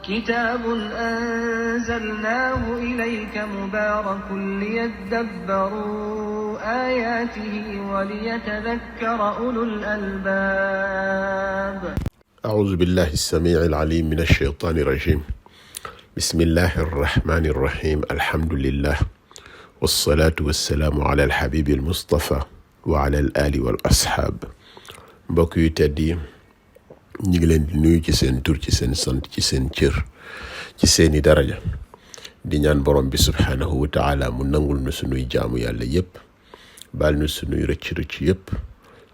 كتاب أنزلناه إليك مبارك ليدبروا آياته وليتذكر أولو الألباب. أعوذ بالله السميع العليم من الشيطان الرجيم. بسم الله الرحمن الرحيم. الحمد لله والصلاة والسلام على الحبيب المصطفى وعلى الآل والأصحاب. mbokk yu tedd yi ñu ngi leen di nuyu ci seen tur, ci seen sant, ci seen cër, ci seeni daraja, di ñaan borom bi subhaanahu wa taala mu nangul nu sunuy jaamu yàlla yépp, baal nu sunuy rëcc-rëcc yépp,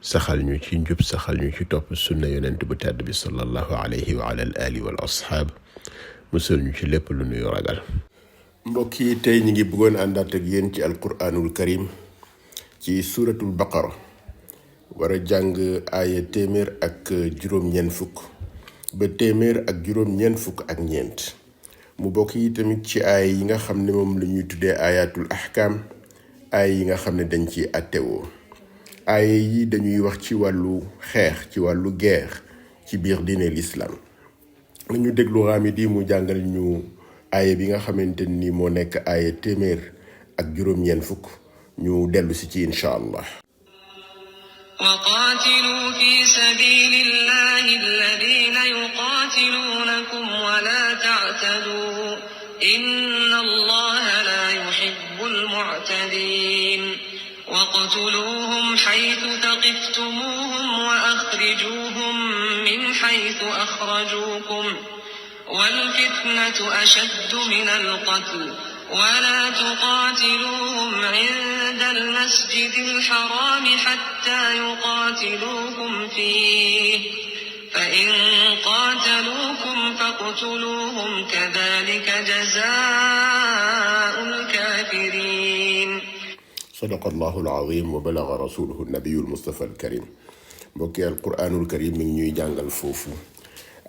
saxal ñu ci njub, saxal ñu ci topp sunna yonent bu tedd bi sallallahu alayhi wa ala al ali wal ashaab, musal ñu ci lépp lu nuy ragal. mbokk yi tey ñu ngi bëggoon àndaat ak yéen ci alquraanul karim ci suuratul baqara, war a jàng aaya téeméer ak juróom-ñeent fukk ba téeméer ak juróom-ñeent fukk ak ñeent. mu bokk yi tamit ci aaya yi nga xam ne moom la ñuy tuddee ayatul ahkaam, aaya yi nga xam ne dañ ci attewoo. aaya yi dañuy wax ci wàllu xeex, ci wàllu guerre ci biir diine l'islam. nañu déglu Hamidi mu jàngal ñu aaya bi nga xamante ni moo nekk aaya téeméer ak juróom-ñeent fukk, ñu dellu si ci incha allah. وقاتلوا في سبيل الله الذين يقاتلونكم ولا تعتدوا إن الله لا يحب المعتدين واقتلوهم حيث ثقفتموهم وأخرجوهم من حيث أخرجوكم والفتنة أشد من القتل ولا تقاتلوهم عند المسجد الحرام حتى يقاتلوكم فيه فإن قاتلوكم فاقتلوهم كذلك جزاء الكافرين. صدق الله العظيم وبلغ رسوله النبي المصطفى الكريم. mbokki alquraanul karim mi ngi ñuy jàngal foofu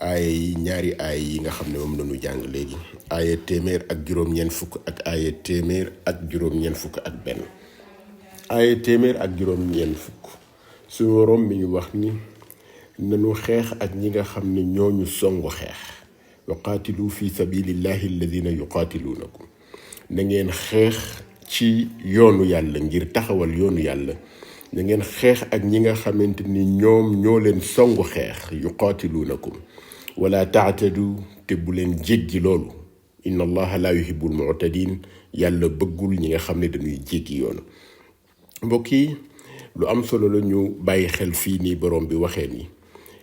aaya yi, ñaari aaya yi nga xam ne moom la ñu jàng léegi, aaya téeméer ak juróom-ñeent fukk ak aaya téeméer ak juróom-ñeent fukk ak benn. aaya téeméer ak juróom-ñeent fukk suñu waroom mi ngi wax ni nañu xeex ak ñi nga xam ne ñooñu songu xeex. wa qaatilu fi sabilillahi alladina yuqaatiluunakum, na ngeen xeex ci yoonu yàlla ngir taxawal yoonu yàlla. na ngeen xeex ak ñi nga xamante ni ñoom ñoo leen songu xeex, yuqaatiluunakum wala taatadu, te bu leen jéggi loolu. inna allaha la yuhibbul mu'tadin, yàlla bëggul ñi nga xam ne dañuy jéggi yoonu. mbokk yi, lu am solo la ñu bàyyi xel fii nii borom bi waxee ni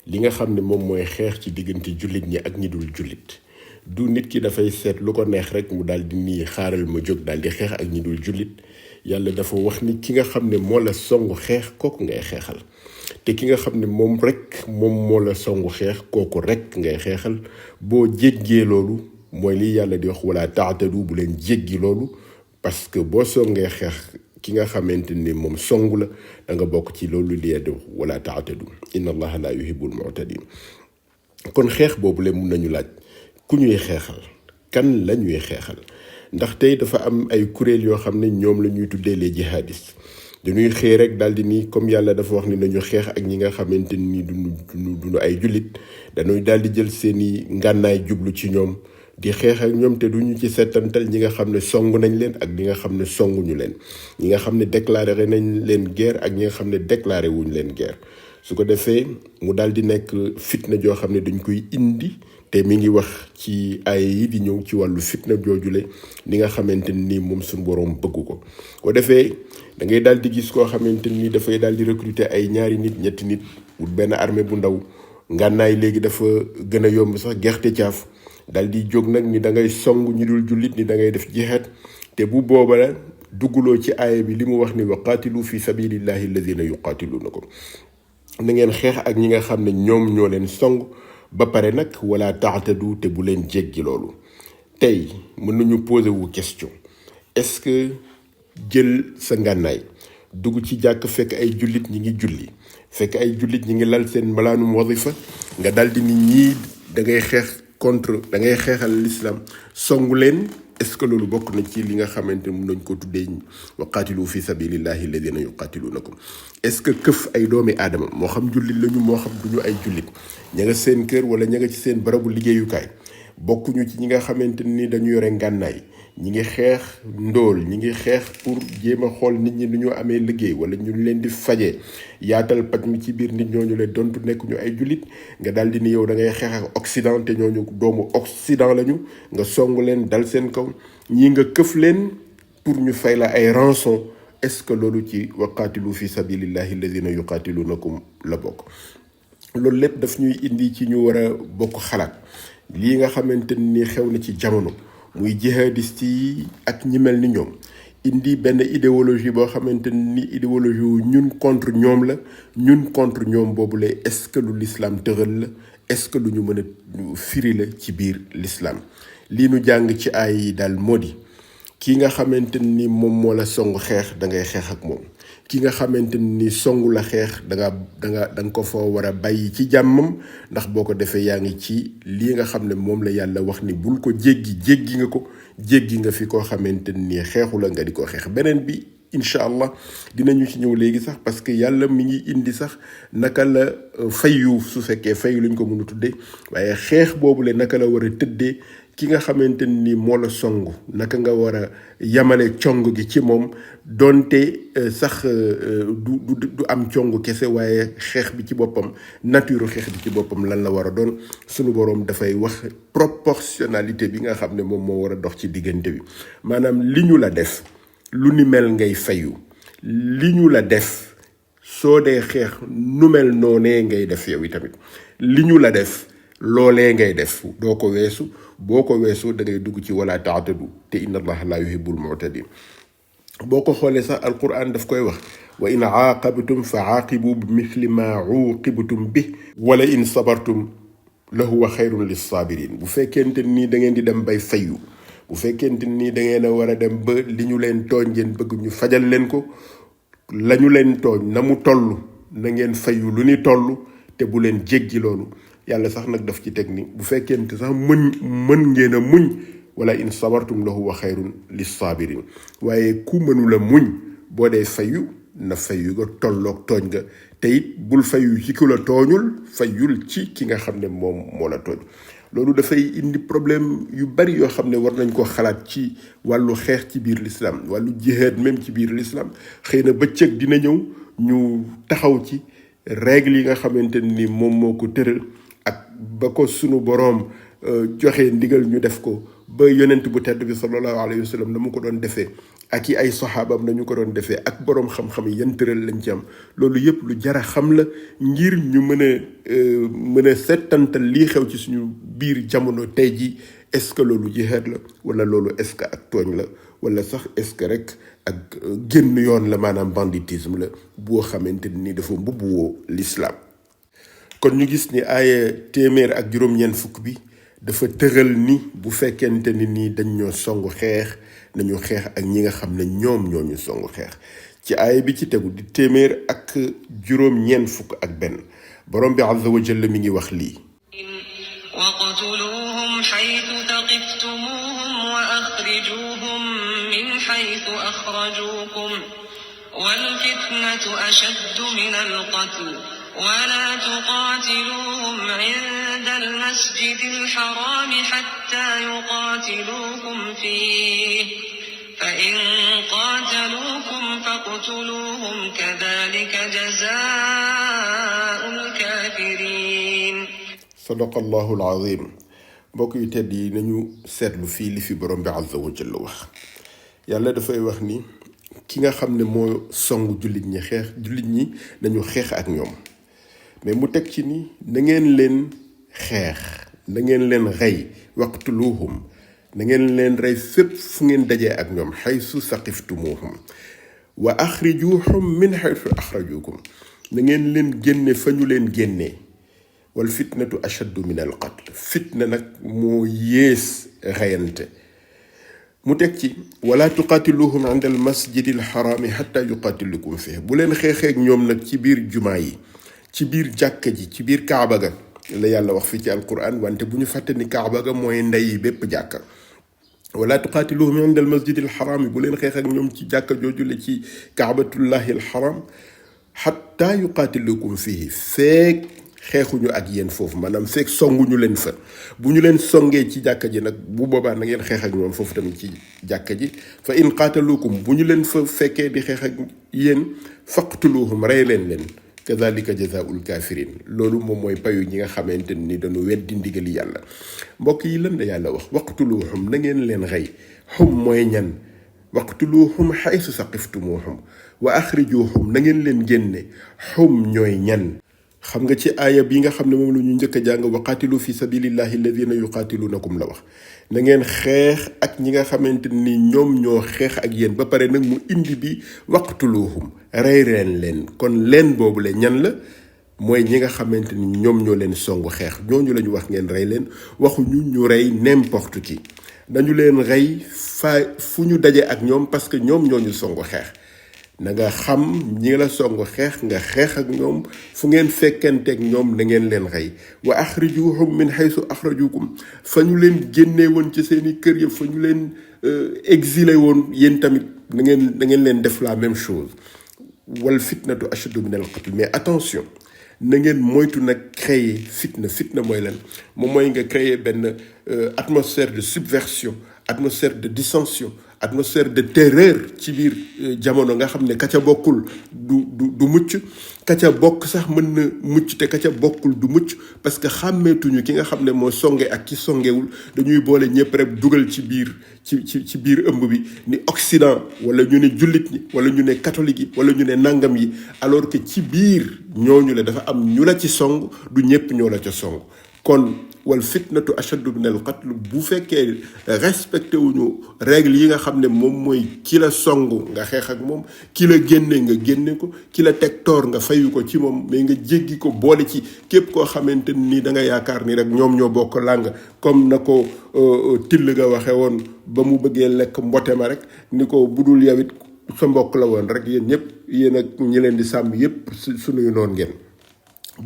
li nga xam ne moom mooy xeex ci diggante jullit ñi ak ñi dul jullit. du nit ki dafay seet lu ko neex rek mu daal di nii xaaral ma jóg daal di xeex ak ñi dul jullit. yàlla dafa wax ni ki nga xam ne moo la songu xeex kooku ngay xeexal, te ki nga xam ne moom moo la songu xeex kooku rek ngay xeexal. boo jéggee loolu mooy li yàlla di wax wala taatadu, bu leen jéggi loolu, parce que boo songee xeex ki nga xamante ni moom songu la, da nga bokk ci loolu li yàlla di wax wala taatadu inna allaha la yuhibbul mu'tadin. kon xeex boobu le mun nañu laaj ku ñuy xeexal, kan la ñuy xeexal. ndax tey dafa am ay kuréel yoo xam ne ñoom la ñuy tuddee les jihadistes. dañuy xëy rek daal di nii comme yàlla dafa wax ni nañu xeex ak ñi nga xamante ni duñu ay jullit, dañuy daal di jël seeni ngànnaay jublu ci ñoom di xeex ak ñoom, te duñu ci settantal ñi nga xam ne song nañ leen ak ñi nga xam ne songuñu leen, ñi nga xam ne déclaré nañ leen guerre ak ñi nga xam ne déclaré wuñ leen guerre. su ko defee mu daal di nekk fitna joo xam ne dañ koy indi, te mi ngi wax ci ay yi di ñëw ci wàllu fitna joojule li nga xamante ni moom suñu boroom bëgg ko. ko defee da ngay daal di gis koo xamante ni dafay daal di recruter ay ñaari nit, ñetti nit, wut benn armée bu ndaw. ngànnaay léegi dafa gën a yomb sax gerte caaf, daal di jóg nag ni da ngay song ñu dul jullit, ni da ngay def jihaad. te bu booba la dugguloo ci aaya bi li mu wax ni wa qaatilu fi sabilillahi alladina yuqaatiluunakum, na ngeen xeex ak ñi nga xam ne ñoom ñoo leen song. ba pare nag wala taatadu, te bu leen jéggi loolu. tey mën nañu poser wu question, est-ce que jël sa ngànnaay dugg ci jàkk fekk ay jullit ñi ngi julli, fekk ay jullit ñi ngi lal seen mbalaanum wasifa, nga daldi ni ñii da ngay xeex contre, da ngay xeexal l'islam, songu leen, est-ce que loolu bokk na ci li nga xamante mun nañ ko tuddee wa qaatilu fi sabilillahi alladina yuqaatilunakum. est-ce que këf ay doomi aadama moo xam jullit lañu moo xam duñu ay jullit, ña nga seen kër wala ña nga ci seen barabu liggéeyukaay, bokkuñu ci ñi nga xamante ni dañu yore ngànnaay, ñi ngi xeex ndóol, ñi ngi xeex pour jéem a xool nit ñi nu ñu amee liggéey wala ñu leen di fajee, yaatal paj mi ci biir nit ñooñu leen dontu nekkuñu ay jullit nga daal di ni yow da ngay xeex ak Occident te ñooñu doomu Occident lañu, nga song leen dal seen kaw, ñii nga këf leen pour ñu fay la ay rançon. Est-ce que loolu ci waqaatilu fi sabilillahi alladina yuqaatilunakum la bokk? loolu lépp daf ñuy indi ci ñu war a bokk xalaat lii nga xamante ni xew na ci jamono muy jihadiste yi ak ñi mel ni ñoom, indi benn idéologie boo xamante ni idéologie wu ñun contre ñoom la, ñun contre ñoom boobule. Est-ce que lu l'islam tëral la? Est-ce que lu ñu mën a firi la ci biir l'islam? lii nu jàng ci ay daal moo di ki nga xamante ni moom moo la song xeex da ngay xeex ak moom, ki nga xamante ni songu la xeex da nga ko fa war a bàyyi ci jàmmam, ndax boo ko defee yaa ngi ci lii nga xam ne moom la yàlla wax ni bul ko jéggi nga ko, jéggi nga fi koo xamante ni xeexu la nga di ko xeex. beneen bi incha allah dinañu ci ñëw léegi sax, parce que yàlla mi ngi indi sax naka la fayu, su fekkee fayu lañ ko mën a tuddee, waaye xeex boobu le naka la war a tëddee. ki nga xamante ni moo la song naka nga war a yamale cong gi ci moom, donte sax du am cong kese, waaye xeex bi ci boppam, nature xeex bi ci boppam lan la war a doon. sunu boroom dafay wax proportionnalité bi nga xam ne moom moo war a dox ci diggante bi. maanaam li ñu la def lu ni mel ngay fayu, li ñu la def soo dee xeex nu mel noonee ngay def yow itamit, li ñu la def loolee ngay def, doo ko weesu. boo ko weesoo da ngay dugg ci wala taatadu te inna allaha la yuhibbul mu'tadin. boo ko xoolee sax alquran daf koy wax wa in aaqabtum fa aaqibu bi mithli ma uqibtum bi wala in sabartum la huwa xayrun lissaabirin. bu fekkente nii da ngeen di dem bay fayu, bu fekkente nii da ngeen a war a dem ba li ñu leen tooñ ngeen bëgg ñu fajal leen ko, la ñu leen tooñ na mu toll na ngeen fayu lu ni toll te bu leen jéggi loolu. yàlla sax nag daf ci teg ni bu fekkente sax mën ngeen a muñ wala in sabartum la huwa xayrun lissaabirin. waaye ku mënula muñ boo dee fayu na fayu nga tolloog tooñ nga, te it bul fayu ci ku la tooñul, fayul ci ki nga xam ne moom moo la tooñ. loolu dafay indi problème yu bari yoo xam ne war nañ ko xalaat ci wàllu xeex ci biir l'islam, wàllu jihaad même ci biir l'islam. xëy na bëccëg dina ñëw ñu taxaw ci règle yi nga xamante ni moom moo ko tëral ak ba ko sunu boroom joxe ndigal ñu def ko, ba yonent bu tedd bi sallallahu alayhi wa sallam na mu ko doon defee, ak i ay saxaabam nañu ko doon defee, ak boroom xam-xam yi yan tëral lañ ci am. loolu yëpp lu jara xam la ngir ñu mën a settantal lii xew ci suñu biir jamono tey ji. est-ce que loolu jihaad la, wala loolu est-ce que ak tooñ la, wala sax est-ce que rek ak génn yoon la, maanaam banditisme la boo xamante ni dafa mbubbuwoo l'islam. kon ñu gis ni aaya 1juróom-ñeent bi dafa tëral ni bu fekkente ni nii dañ ñoo songu xeex nañu xeex ak ñi nga xam ne ñoom ñoo ñu songu xeex. ci aaya bi ci tegu di 1juróom-ñeent borom bi azza wa jalla mi ngi wax lii: waqtuluhum haythu thaqiftumuhum wa akhrijuhum min haythu akhrajukum wal fitnatu ashaddu min al-qatl ولا تقاتلوهم عند المسجد الحرام حتى يقاتلوكم فيه فإن قاتلوكم فاقتلوهم كذلك جزاء الكافرين. صدق الله العظيم. mbokk yu tedd yi nañu seetlu fii li fi borom bi azza wa jalla wax. yàlla dafay wax ni ki nga xam ne moo song jullit ñi nañu xeex ak ñoom, mais mu teg ci ni na ngeen leen xeex, na ngeen leen rey, waqtuluhum, na ngeen leen rey fépp fu ngeen dajee ak ñoom, haythu saqiftumuhum wa akhrijuhum min haythu akhrajukum, na ngeen leen génne fa ñu leen génnee. wal fitnatu ashaddu min al qatl, fitna nag moo yées reyante. mu teg ci wala tuqatiluhum inda al masjidi al harami hatta yuqatilukum fihi, bu leen xeexee ak ñoom nag ci biir jumaa yi, ci biir jàkka ji, ci biir kaaba ga la yàlla wax fii ci alquran. wante bu ñu fàtte ni kaaba ga mooy ndey bépp jàkka. wala tuqatiluhum inda al masjidi al harami, bu leen xeex ak ñoom ci jàkka jooju la ci kaabatullahi al haram hatta yuqatilukum fihi, feek xeexuñu ak yéen foofu maanaam fekk songuñu leen fa bu ñu leen songee ci jàkka ji nag bu boobaa na ngeen xeex ak ñoom foofu tamit ci jàkka ji fa in qaataluukum bu ñu leen fa fekkee di xeex ak yéen faqtuluhum rey leen kadhalika jazaa'ul kaafiriin loolu moom mooy payu ñi nga xamante ni dañu weddi ndigali yàlla mbokk yi lan la yàlla wax waqtuluhum na ngeen leen rey xum mooy ñan waqtuluhum xaysu saqiftumuhum wa axrijuhum na ngeen leen génne xum ñooy ñan xam nga ci aaya bi nga xam ne moom la ñu njëkk a jàng wa qaatilu fi sabilillahi alladina yuqaatilunakum la wax na ngeen xeex ak ñi nga xamante ni ñoom ñoo xeex ak yéen ba pare nag mu indi bi waqtuluhum rey leen kon leen boobu le ñan la mooy ñi nga xamante ni ñoom ñoo leen songu xeex ñooñu la ñu wax ngeen rey leen waxuñu ñu rey n'importe qui dañu leen rey fu ñu daje ak ñoom parce que ñoom ñoo ñu songu xeex na nga xam ñi la songu xeex nga xeex ak ñoom fu ngeen fekkanteeg ñoom na ngeen leen rey wa axrijuhum min haythu axrajukum fa ñu leen génnee woon ci seeni kër ya fa ñu leen exilé woon yéen tamit na ngeen leen def la même chose wal fitnatu ashaddu min al qatl mais attention na ngeen moytu nag créer fitna mooy lan moom mooy nga créer benn atmosphère de subversion atmosphère de dissension atmosphère de terreur ci biir jamono nga xam ne ka ca bokkul du mucc ka ca bokk sax mën na mucc te ka ca bokkul du mucc parce que xàmmeetuñu ki nga xam ne moo songe ak ki songewul dañuy boole ñëpp rek dugal ci biir ci biir ëmb bi ni Occident wala ñu ne jullit ñi wala ñu ne catholique yi wala ñu ne nangam yi alors que ci biir ñooñu la dafa am ñu la ci song du ñëpp ñoo la ca song kon wal fitnatu ashaddu min al qatl bu fekkee respecté wuñu règle yi nga xam ne moom mooy ki la song nga xeex ak moom ki la génne nga génne ko ki la teg toor nga fayu ko ci moom mais nga jéggi ko boole ci képp koo xamante ni da nga yaakaar ni rek ñoom ñoo bokk làng comme na ko till nga waxe woon ba mu bëggee lekk mbote ma rek ni ko budul yawit sa mbokk la woon rek yéen ñëpp yéen ak ñi leen di sàmm yëpp suñuy noon ngeen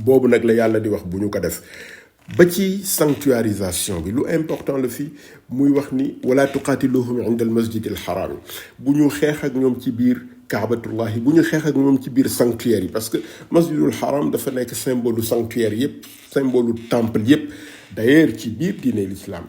boobu nag la yàlla di wax bu ñu ko def ba ci sanctuarisation bi lu important la fii muy wax ni wala tuqaatiluhum inda al masjid al haram bu ñu xeex ak ñoom ci biir kaabatullahi bu ñu xeex ak ñoom ci biir sanctuaire yi parce que masjidul haram dafa nekk symbole sanctuaire yépp symbole temple yépp d'ailleurs ci biir diine l'islam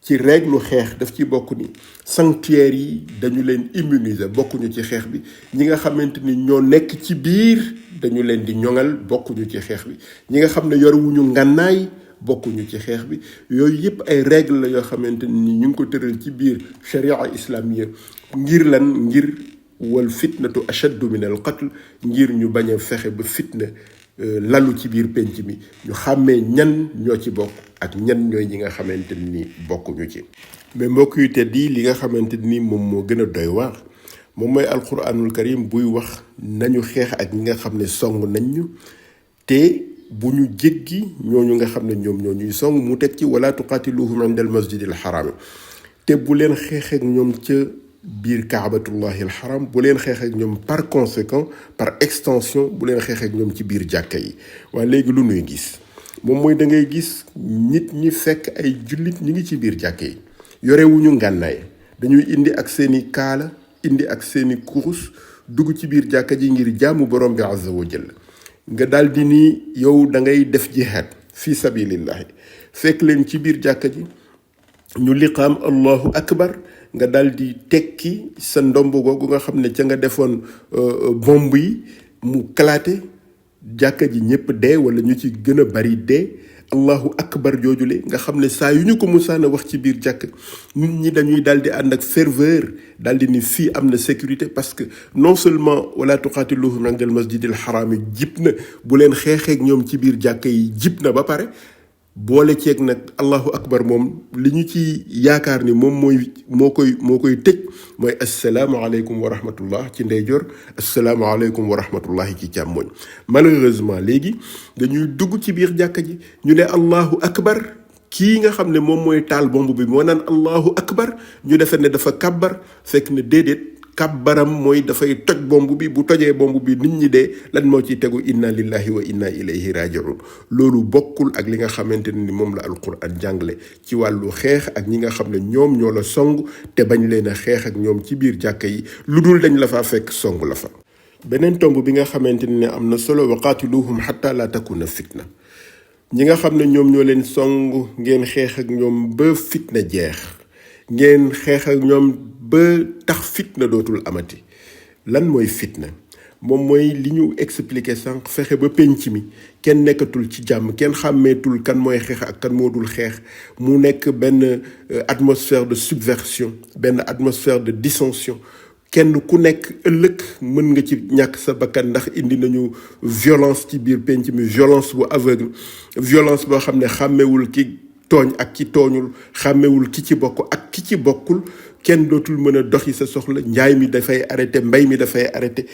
ci règle xeex daf ci bokk ni sanctuaire yi dañu leen immuniser bokkuñu ci xeex bi ñi nga xamante ni ñoo nekk ci biir dañu leen di ñoŋal bokkuñu ci xeex bi ñi nga xam ne yorewuñu ngànnaay bokkuñu ci xeex bi yooyu yëpp ay règle la yoo xamante ni ñu ngi ko tëral ci biir sharia islamiyya ngir lan ngir wal fitnatu ashaddu min al qatl ngir ñu bañ a fexe ba fitna lalu ci biir penc mi ñu xàmmee ñan ñoo ci bokk ak ñan ñooy ñi nga xamante ni bokkuñu ci. mais mbokk yu tedd yi li nga xamante ni moom moo gën a doy waar moom mooy alquranul karim buy wax nañu xeex ak ñi nga xam ne song nañ ñu te bu ñu jéggi ñooñu nga xam ne ñoom ñoo ñuy song mu teg ci wala tuqaatiluhum inda al masjidil haram te bu leen xeex ak ñoom ca biir kaabatullahi al haram bu leen xeex ak ñoom par conséquent par extension bu leen xeex ak ñoom ci biir jàkka yi waaye léegi lu nuy gis moom mooy da ngay gis nit ñi fekk ay jullit ñi ngi ci biir jàkka yi yorewuñu ngànnaay dañuy indi ak seeni kaala indi ak seeni kurus dugg ci biir jàkka ji ngir jaamu borom bi azza wa jalla nga daal di ni yow da ngay def jihaad fi sabilillahi fekk leen ci biir jàkka ji ñu liqaam allahu akbar nga daal di tekki sa ndomb googu nga xam ne ca nga defoon bomb yi mu kalaate jàkka ji ñëpp dee wala ñu ci gën a bari dee allahu akbar joojule nga xam ne saa yu ñu ko musaana wax ci biir jàkk nit ñi dañuy daal di ànd ak ferveur daal di ni fii am na sécurité parce que non seulement wala tuqaatiluhum inda al masjidil haram yi jib na bu leen xeexeek ñoom ci biir jàkk yi jib na ba pare boole ceeg nag allahu akbar moom li ñu ci yaakaar ni moom moo koy tëj mooy asalaamaaleykum wa rahmatullah ci ndeyjoor asalaamaaleykum wa rahmatullahi ci càmmoñ malheureusement léegi dañuy dugg ci biir jàkka ji ñu ne allahu akbar kii nga xam ne moom mooy taal bomb bi moo naan allahu akbar ñu defe ne dafa kabbar fekk ne déedéet kabbaram mooy dafay toj bomb bi bu tojee bomb bi nit ñi dee lan moo ciy tegu inna lillahi wa inna ilayhi raji'un loolu bokkul ak li nga xamante ni moom la alquran jàngale ci wàllu xeex ak ñi nga xam ne ñoom ñoo la song te bañ leen a xeex ak ñoom ci biir jàkka yi lu dul dañ la faa fekk song la fa. beneen tomb bi nga xamante ni am na solo wa qaatiluhum hatta la takuna fitna ñi nga xam ne ñoom ñoo leen song ngeen xeex ak ñoom ba fitna jeex ngeen xeex ak ñoom ba tax fitna dootul amati lan mooy fitna moom mooy li ñu expliqué sànq fexe ba penc mi kenn nekkatul ci jàmm kenn xàmmeetul kan mooy xeex ak kan moo dul xeex mu nekk benn atmosphère de subversion benn atmosphère de dissension kenn ku nekk ëllëg mën nga ci ñàkk sa bakkan ndax indi nañu violence ci biir penc mi violence bu aveugle violence boo xam ne xàmmewul ki tooñ ak ki tooñul xàmmewul ki ci bokk ak ki ci bokkul kenn dootul mën a doxi sa soxla njaay mi dafay arrêté mbay mi dafay arrêté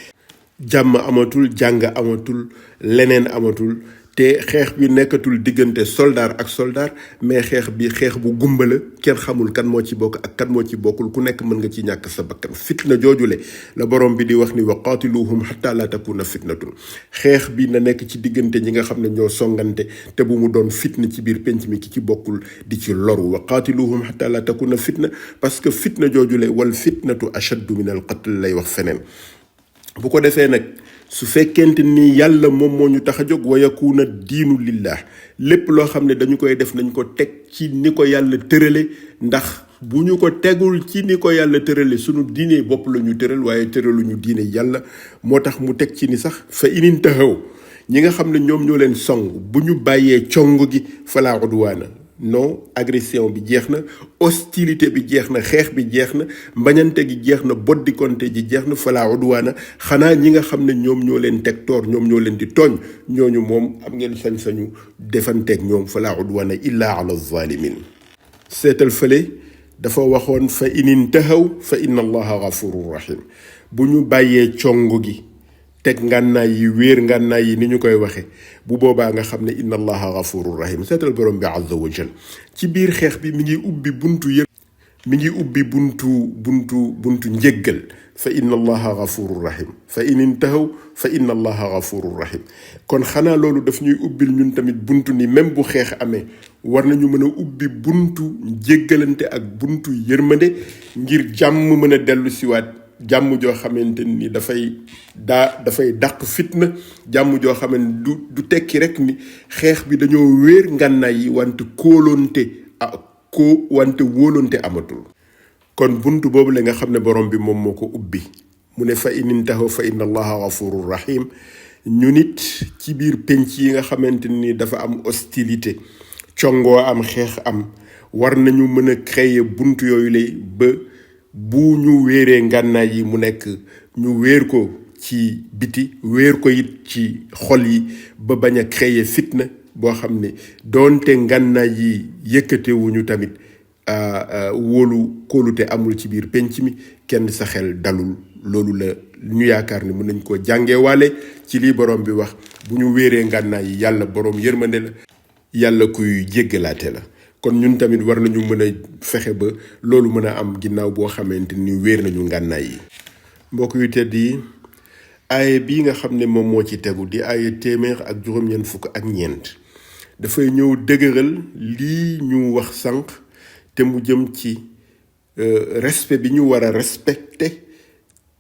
jàmm amatul jàng amatul leneen amatul te xeex bi nekkatul diggante soldaar ak soldaar mais xeex bi xeex bu gumba la kenn xamul kan moo ci bokk ak kan moo ci bokkul ku nekk mën nga ci ñàkk sa bakkan fitna joojule la borom bi di wax ni wa qaatiluhum hatta la takuna fitnatun xeex bi na nekk ci diggante ñi nga xam ne ñoo songante te bu mu doon fitna ci biir penc mi ki ci bokkul di ci loru wa qaatiluhum hatta la takuna fitna parce que fitna joojule wal fitnatu ashaddu min al qatl lay wax feneen bu ko defee nag su fekkente ni yàlla moom moo ñu tax a jóg wa yakuna diinu lillah lépp loo xam ne dañu koy def nañ ko teg ci ni ko yàlla tërale ndax bu ñu ko tegul ci ni ko yàlla tërale sunu diine bopp la ñu tëral waaye tëraluñu diine yàlla moo tax mu teg ci ni sax fa inin taxaw ñi nga xam ne ñoom ñoo leen song bu ñu bàyyee cong gi fala udwaana non agression bi jeex na hostilité bi jeex na xeex bi jeex na mbañante gi jeex na boddikonte ji jeex na fala udwaana xanaa ñi nga xam ne ñoom ñoo leen teg toor ñoom ñoo leen di tooñ ñooñu moom am ngeen sañ-sañu defanteeg ñoom fala udwaana illa ala zalimin seetal fële dafa waxoon fa inin taxaw fa inna allaha gafurur rahim bu ñu bàyyee cong gi teg ngànnaay yi wéer ngànnaay yi ni ñu koy waxe bu boobaa nga xam ne inna allaha gafurur rahim seetal borom bi azza wa jal ci biir xeex bi mi ngi ubbi buntu yëpp mi ngi ubbi buntu njéggal fa inna allaha gafurur rahim fa in intahaw fa inna allaha gafurur rahim kon xanaa loolu daf ñuy ubbil ñun tamit buntu ni même bu xeex amee war nañu mën a ubbi buntu njéggalante ak buntu yërmande ngir jàmm mën a dellu siwaat jàmm joo xamante ni dafay dàq fitna jàmm joo xamante du tekki rek ni xeex bi dañoo wéer ngànnaay yi wante wante wóolonte amatul kon buntu boobu la nga xam ne borom bi moom moo ko ubbi mu ne fa in intahaw fa inna allaha gafurur rahim ñu nit ci biir penc yi nga xamante ni dafa am hostilité congoo am xeex am war nañu mën a créer buntu yooyu lay ba bu ñu wéeree ngànnaay yi mu nekk ñu wéer ko ci biti wéer ko it ci xol yi ba bañ a créer fitna boo xam ne doonte ngànnaay yi yëkkatewuñu tamit kóolute amul ci biir penc mi kenn sa xel dalul loolu la ñu yaakaar ne mën nañ koo jàngeewaale ci lii borom bi wax bu ñu wéeree ngànnaay yi yàlla borom yërmande la yàlla kuy jéggalaate la kon ñun tamit war nañu mën a fexe ba loolu mën a am ginnaaw boo xamante ni wéer nañu ngànnaay yi mbokk yu tedd yi aaye bii nga xam ne moom moo ci tegu di aaye téeméer ak juróom-ñeent fukk ak ñeent dafay ñëw dëgëral lii ñu wax sànq te mu jëm ci respect bi ñu war a respecter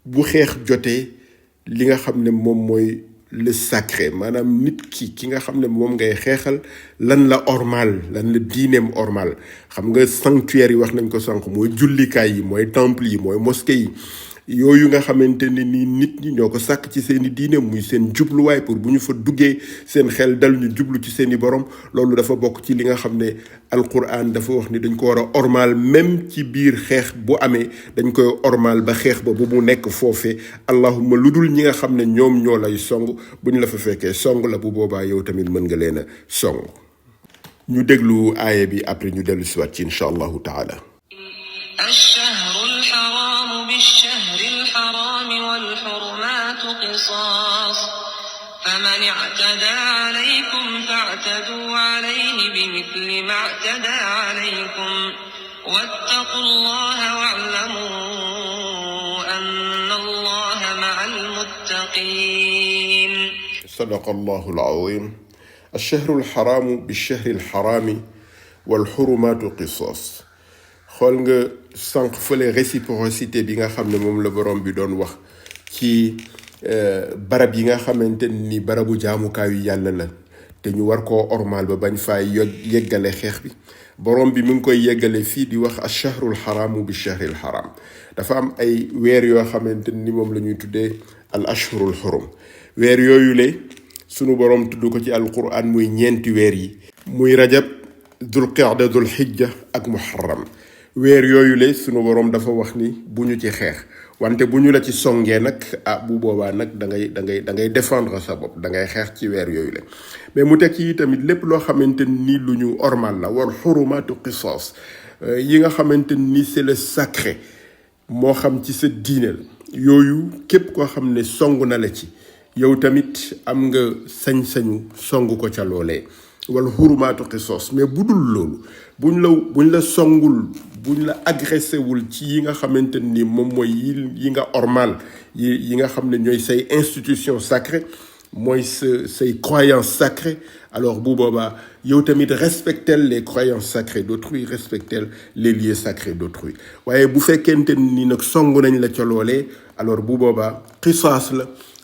bu xeex jotee li nga xam ne moom mooy le sacré maanaam nit ki nga xam ne moom ngay xeexal lan la ormal lan la diineem ormal xam nga sanctuaire yi wax nañ ko sànq mooy jullikaay yi mooy temple yi mooy mosquée yi yooyu nga xamante ne ni nit ñi ñoo ko sàkk ci seeni diine muy seen jubluwaay pour bu ñu fa duggee seen xel dal ñu jublu ci seeni borom loolu dafa bokk ci li nga xam ne alquran dafa wax ni dañ ko war a ormal même ci biir xeex bu amee dañ koy ormal ba xeex ba bu mu nekk foofee allahumma lu dul ñi nga xam ne ñoom ñoo lay song bu ñu la fa fekkee song la bu boobaa yow tamit mën nga leen a song ñu déglu aaya bi après ñu dellu siwaat ci incha allahu taala الشهر الحرام بالشهر الحرام والحرمات قصاص فمن اعتدى عليكم فاعتدوا عليه بمثل ما اعتدى عليكم واتقوا الله واعلموا أن الله مع المتقين صدق الله العظيم الشهر الحرام بالشهر الحرام والحرمات قصاص xool nga sànq fële réciprocité bi nga xam ne moom la borom bi doon wax ci barab yi nga xamante ni barabu jaamukaayu yàlla la te ñu war koo ormal ba bañ faa yeggale xeex bi borom bi mu ngi koy yeggale fii di wax ash-shahrul haramu bi shahril haram dafa am ay weer yoo xamante ni moom la ñuy tuddee al ashhurul hurum weer yooyu le sunu borom tudd ko ci alquran muy ñeenti weer yi muy rajab dul qa'da dul hijja ak muharram weer yooyu le sunu borom dafa wax ni bu ñu ci xeex wante bu ñu la ci songee nag bu boobaa nag da ngay défendre sa bopp da ngay xeex ci weer yooyu le mais mu teg ci tamit lépp loo xamante ni lu ñu ormal la wal xurumaatu qisaas yi nga xamante ni c'est le sacré moo xam ci sa diine la yooyu képp koo xam ne song na la ci yow tamit am nga sañ-sañu song ko ca loolee wala xurumaatu qisaas mais bu dul loolu buñ la songul buñ la agressé wul ci yi nga xamante ni moom mooy yi nga ormal yi nga xam ne ñooy say institution sacrée mooy say croyances sacrées alors bu boobaa yow tamit respectel les croyances sacrées d'autrui respectel les lieux sacrés d'autrui waaye bu fekkente ni nag song nañ la ca loolee alors bu boobaa qisaas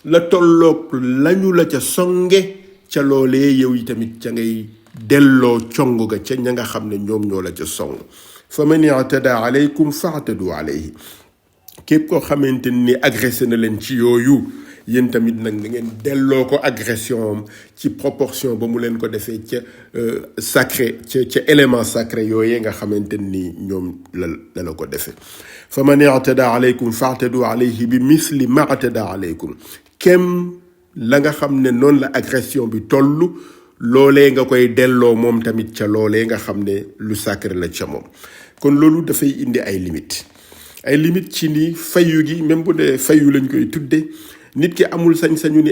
la tolloog lañu la ca songe ca loolee yow yi tamit ca ngay delloo cong ga ca ña nga xam ne ñoom ñoo la ca song fa man i'tada alaykum fa'tadu alayhi képp koo xamante ni agressé na leen ci yooyu yéen tamit nag na ngeen delloo ko agression am ci proportion ba mu leen ko defee ca sacré ca élément sacré yooyee nga xamante ni ñoom la ko defee fa man i'tada alaykum fa'tadu alayhi bi misli ma i'tada alaykum kem la nga xam ne noonu la agression bi tollu loolee nga koy delloo moom tamit ca loolee nga xam ne lu sacré la ca moom kon loolu dafay indi ay limites ci ni fayu gi même bu dee fayu lañ koy tudde nit ki amul sañ-sañu ni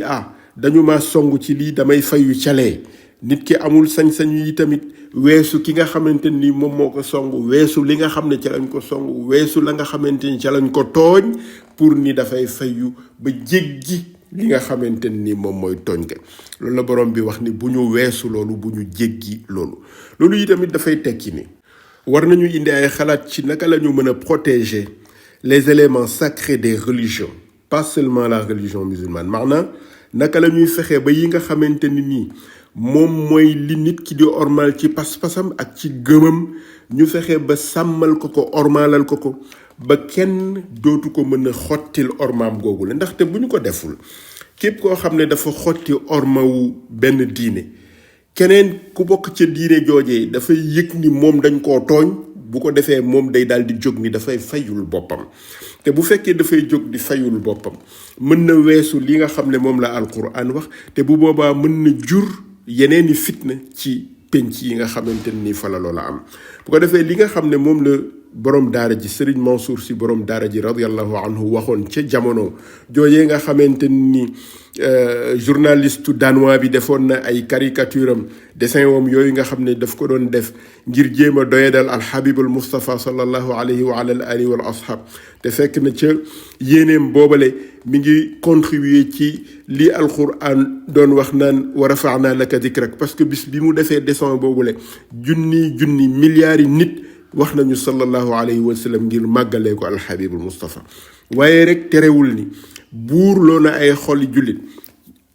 dañu ma song ci lii damay fayu calee nit ki amul sañ-sañu yi tamit weesu ki nga xamante ni moom moo ko song weesu li nga xam ne ca lañ ko song weesu la nga xamante ni ca lañ ko tooñ pour ni dafay fayu ba jéggi li nga xamante ni moom mooy tooñ ga loolu la borom bi wax ni bu ñu weesu loolu bu ñu jéggi loolu yi tamit dafay tekki ni war nañu indi ay xalaat ci naka la ñu mën a protéger les éléments sacrés des religions pas seulement la religion musulmane maanaam naka la ñuy fexee ba yi nga xamante ni nii moom mooy li nit ki di ormal ci pas-pasam ak ci gëmam ñu fexe ba sàmmal ko ormalal ko ba kenn dootu ko mën a xottil ormaam googu la ndaxte bu ñu ko deful képp koo xam ne dafa xotti ormawu benn diine keneen ku bokk ca diine joojee dafay yëg ni moom dañ koo tooñ bu ko defee moom day daal di jóg ni dafay fayul boppam te bu fekkee dafay jóg di fayul boppam mën na weesu li nga xam ne moom la alquran wax te bu boobaa mën na jur yeneeni fitna ci penc yi nga xamante ni fa la loola am bu ko defee li nga xam ne moom la borom daara ji Serigne Mansour Sy borom daara ji radiyallahu anhu waxoon ca jamono joojee nga xamante ni journaliste danois bi defoon na ay caricature am dessin wam yooyu nga xam ne daf ko doon def ngir jéem a doyadal alxabibul Mustafa sallallahu alayhi wa ala alihi wal ashab te fekk na ca yéeneem boobale mi ngi contribuer ci li alquran doon wax naan wa rafa'na laka dikrak parce que bis bi mu defee dessin boobule junni milliards yi nit wax nañu sallallahu alayhi wa sallam ngir màggalee ko alxabibul Mustafa waaye rek terewul ni buur loo na ay xoli jullit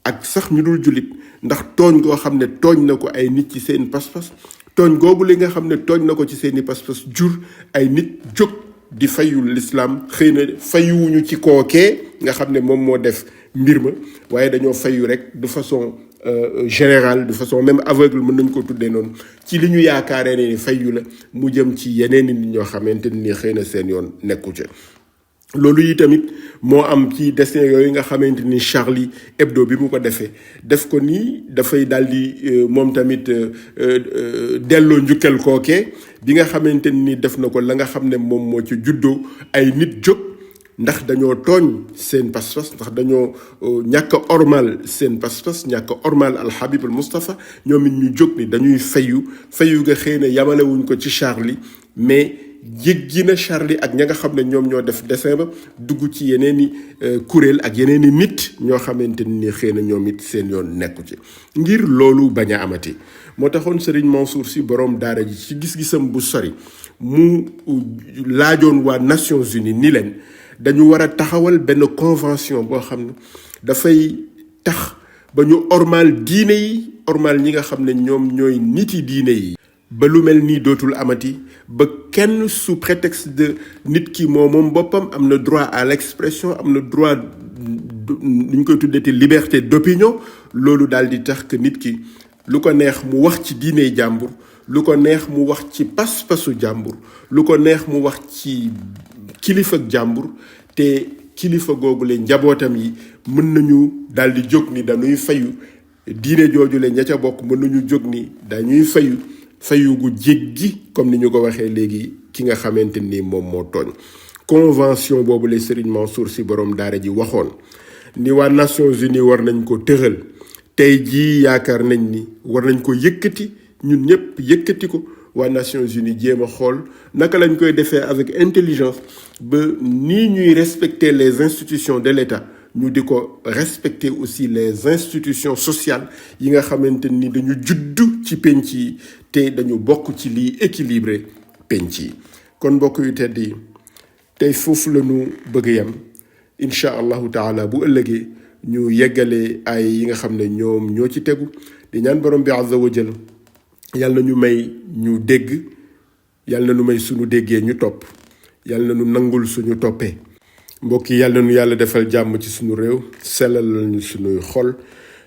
ak sax ñu dul jullit ndax tooñ koo xam ne tooñ na ko ay nit ci seen pas-pas tooñ googu li nga xam ne tooñ na ko ci seeni pas-pas jur ay nit jóg di fayul l'islam xëy na fayuwuñu ci kookee nga xam ne moom moo def mbir ma waaye dañoo fayu rek de façon générale de façon même aveugle mën nañ ko tuddee noonu ci li ñu yaakaaree ne fayu la mu jëm ci yeneen nit ñoo xamante ni xëy na seen yoon nekku ca loolu yi tamit moo am ci dessin yooyu nga xamante ni Charlie Hebdo bi mu ko defee def ko nii dafay daal di moom tamit delloo njukkal kookee bi nga xamante ni def na ko la nga xam ne moom moo ci juddoo ay nit jóg ndax dañoo tooñ seen pas-pas ndax dañoo ñàkk a ormal seen pas-pas ñàkk a ormal alhabib al Mustafa ñoom it ñu jóg ni dañuy fayu nga xëy na yamalewuñ ko ci Charlie mais jéggi na Charlie ak ña nga xam ne ñoom ñoo def dessin ba dugg ci yeneeni kuréel ak yeneeni nit ñoo xamante ni xëy na ñoom it seen yoon nekku ci ngir loolu bañ a amati moo taxoon Serigne Mansour Sy borom daara ji ci gis-gisam bu sori mu laajoon waa Nations Unies ni leen dañu war a taxawal benn convention boo xam ne dafay tax ba ñu ormal diine yi ormal ñi nga xam ne ñoom ñooy niti diine yi ba lu mel nii dootul amati ba kenn sous prétexte de nit ki moom boppam am na droit à l'expression am na droit ni ñu koy tuddee liberté d'opinion loolu daal di tax que nit ki lu ko neex mu wax ci diine jàmbur lu ko neex mu wax ci pas-pasu jàmbur lu ko neex mu wax ci kilifa jàmbur te kilifa googu le njabootam yi mën nañu daal di jóg ni dañuy fayu diine jooju le ña ca bokk mën nañu jóg ni dañuy fayu gu jéggi comme ni ñu ko waxee léegi ki nga xamante ni moom moo tooñ. convention boobu le Serigne Mansour Sy borom daara ji waxoon ni waa Nations Unies war nañ ko tëral tey jii yaakaar nañ ni war nañ ko yëkkati ñun ñëpp yëkkati ko waa Nations Unies jéem a xool naka lañ koy defee avec intelligence ba nii ñuy respecter les institutions de l'État ñu di ko respecter aussi les institutions sociales yi nga xamante ni dañu juddu ci penc yi te dañu bokk ci liy équilibré penc yi. kon mbokk yu tedd yi tey foofu la ñu bëgg yam incha allahu taala bu ëllëgee ñu yeggale ay yi nga xam ne ñoom ñoo ci tegu di ñaan borom bi azza wa jal yàlla na ñu may ñu dégg yàlla na ñu may suñu déggee ñu topp yàlla na ñu nangul suñu toppee mbokk yi yàlla na ñu yàlla defal jàmm ci suñu réew sellal ñu suñuy xol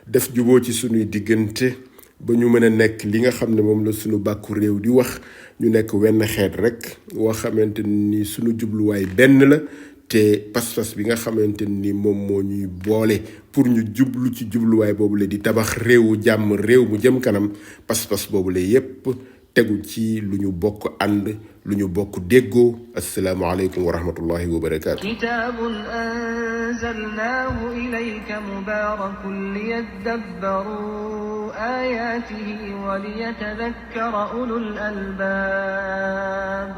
def juboo ci suñuy diggante ba ñu mën a nekk li nga xam ne moom la suñu bàkku réew di wax ñu nekk wenn xeet rek woo xamante ni suñu jubluwaay benn la te pas-pas bi nga xamante ni moom moo ñuy boole pour ñu jublu ci jubluwaay boobu la di tabax réewu jàmm réew mu jëm kanam pas-pas boobu la yépp tegu ci lu ñu bokk ànd lu ñu bokk déggoo. assalaamu aleykum wa rahmatullahi wa barakaatu. kitaabun anzalnaahu ilayka mubaarakun liyadabbaruu aayaatihi wa liyatadakkara ulul albaab.